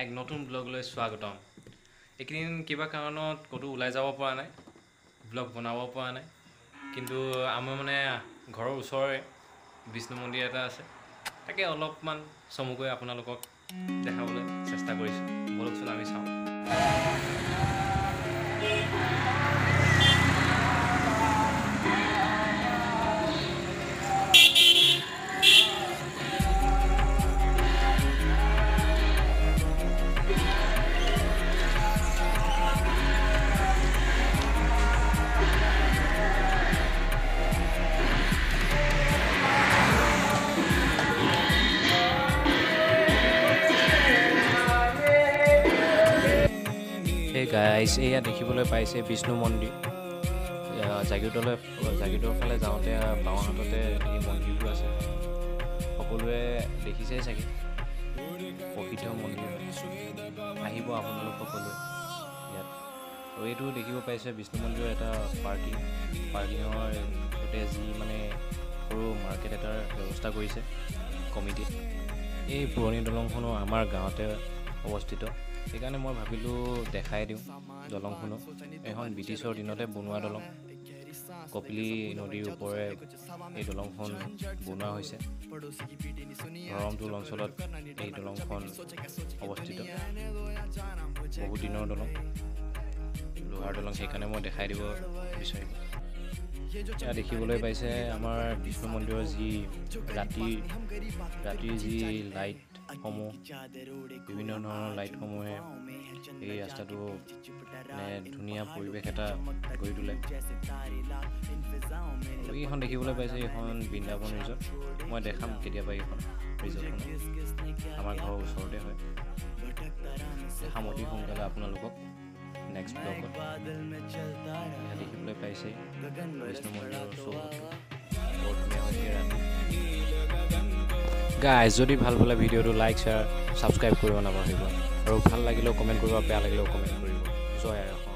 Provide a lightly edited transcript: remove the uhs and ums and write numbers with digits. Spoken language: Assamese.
এক নতুন ব্লগলৈ স্বাগতম। এইকেইদিন কিবা কাৰণত ক'তো ওলাই যাব পৰা নাই, ব্লগ বনাব পৰা নাই, কিন্তু আমাৰ মানে ঘৰৰ ওচৰৰে বিষ্ণু মন্দিৰ এটা আছে, তাকে অলপমান চমুকৈ আপোনালোকক দেখাবলৈ চেষ্টা কৰিছোঁ। ব'লকচোন আমি চাওঁ। গাইজ, এয়া দেখিবলৈ পাইছে বিষ্ণু মন্দিৰ। জাগীৰোডৰ ফালে যাওঁতে বাওঁ হাততে এই মন্দিৰটো আছে, সকলোৱে দেখিছেই চাগে, প্ৰসিদ্ধ মন্দিৰ। আহিব আপোনালোক সকলোৱে ইয়াত। আৰু এইটো দেখিব পাইছে বিষ্ণু মন্দিৰৰ এটা পাৰ্কিঙৰ গোটেই যি মানে সৰু মাৰ্কেট এটাৰ ব্যৱস্থা কৰিছে কমিটিত। এই পুৰণি দলংখনো আমাৰ গাঁৱতে অৱস্থিত, সেইকাৰণে মই ভাবিলোঁ দেখাই দিওঁ দলংখনো। এইখন ব্ৰিটিছৰ দিনতে বনোৱা দলং, কপিলী নদীৰ ওপৰে এই দলংখন বনোৱা হৈছে। ধৰমটোল অঞ্চলত এই দলংখন অৱস্থিত, বহুত দিনৰ দলং, লোহাৰ দলং, সেইকাৰণে মই দেখাই দিব বিচাৰিলোঁ। এয়া দেখিবলৈ পাইছে আমাৰ বিষ্ণু মন্দিৰৰ যি ৰাতিৰ যি লাইটসমূহ, বিভিন্ন ধৰণৰ লাইটসমূহে এই ৰাস্তাটো মানে ধুনীয়া পৰিৱেশ এটা গঢ়ি তোলে। এইখন দেখিবলৈ পাইছে এইখন বৃন্দাবন ৰিজৰ্ট, মই দেখাম কেতিয়াবা এইখন ৰিজৰ্টখন, আমাৰ ঘৰৰ ওচৰতে হয়। দেখাম অতি সোনকালে আপোনালোকক নেক্সট ব্লগত। দেখিবলৈ পাইছে বিষ্ণু মন্দিৰৰ চৌহদটো বৰ ধুনীয়া হৈছে ৰাতি। গাইজ, যদি ভাল পালে ভিডিঅ'টো লাইক, শ্বেয়াৰ, ছাবস্ক্ৰাইব কৰিব নাপাহৰিব, আৰু ভাল লাগিলেও কমেণ্ট কৰিব, বেয়া লাগিলেও কমেণ্ট কৰিব। জয় আই অসম।